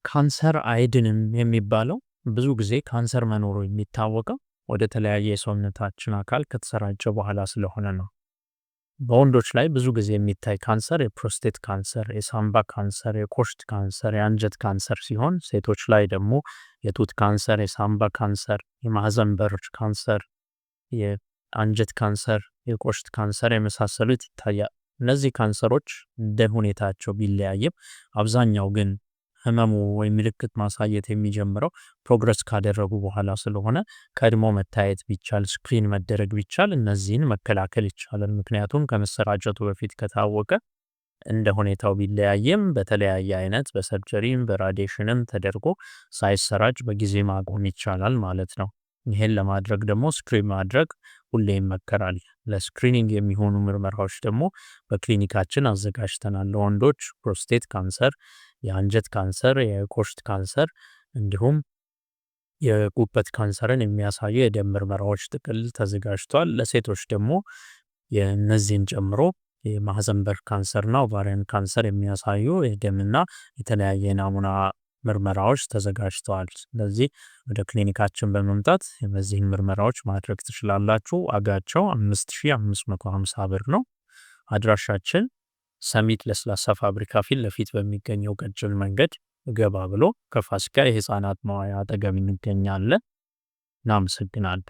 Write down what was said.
ካንሰር አይድንም የሚባለው ብዙ ጊዜ ካንሰር መኖሩ የሚታወቀው ወደ ተለያየ የሰውነታችን አካል ከተሰራጨ በኋላ ስለሆነ ነው። በወንዶች ላይ ብዙ ጊዜ የሚታይ ካንሰር የፕሮስቴት ካንሰር፣ የሳምባ ካንሰር፣ የቆሽት ካንሰር፣ የአንጀት ካንሰር ሲሆን ሴቶች ላይ ደግሞ የጡት ካንሰር፣ የሳምባ ካንሰር፣ የማህፀን በር ካንሰር፣ የአንጀት ካንሰር፣ የቆሽት ካንሰር የመሳሰሉት ይታያል። እነዚህ ካንሰሮች እንደ ሁኔታቸው ቢለያይም አብዛኛው ግን ህመሙ ወይም ምልክት ማሳየት የሚጀምረው progress ካደረጉ በኋላ ስለሆነ ቀድሞ መታየት ቢቻል፣ screen መደረግ ቢቻል እነዚህን መከላከል ይቻላል። ምክንያቱም ከመሰራጨቱ በፊት ከታወቀ እንደ ሁኔታው ቢለያይም በተለያየ አይነት በ surgery ም በ radiation ም ተደርጎ ሳይሰራጭ በጊዜ ማቆም ይቻላል ማለት ነው። ይህን ለማድረግ ደግሞ screen ማድረግ ሁሌ ይመከራል። ለ screening የሚሆኑ ምርመራዎች ደግሞ በክሊኒካችን አዘጋጅተናል። ለወንዶች ፕሮስቴት ካንሰር፣ የአንጀት ካንሰር፣ የቆሽት ካንሰር እንዲሁም የጉበት ካንሰርን የሚያሳዩ የደም ምርመራዎች ጥቅል ተዘጋጅቷል። ለሴቶች ደግሞ የእነዚህን ጨምሮ የማህፀን በር ካንሰርና ovarian ካንሰር የሚያሳዩ የደምና የተለያየ ናሙና ምርመራዎች ተዘጋጅተዋል። ስለዚህ ወደ ክሊኒካችን በመምጣት እነዚህን ምርመራዎች ማድረግ ትችላላችሁ። ዋጋቸው 5550 ብር ነው። አድራሻችን ሰሚት ለስላሳ ፋብሪካ ፊት ለፊት በሚገኘው ቀጭን መንገድ ገባ ብሎ ከፋሲካ የህፃናት መዋያ አጠገብ እንገኛለን። እናመሰግናለን።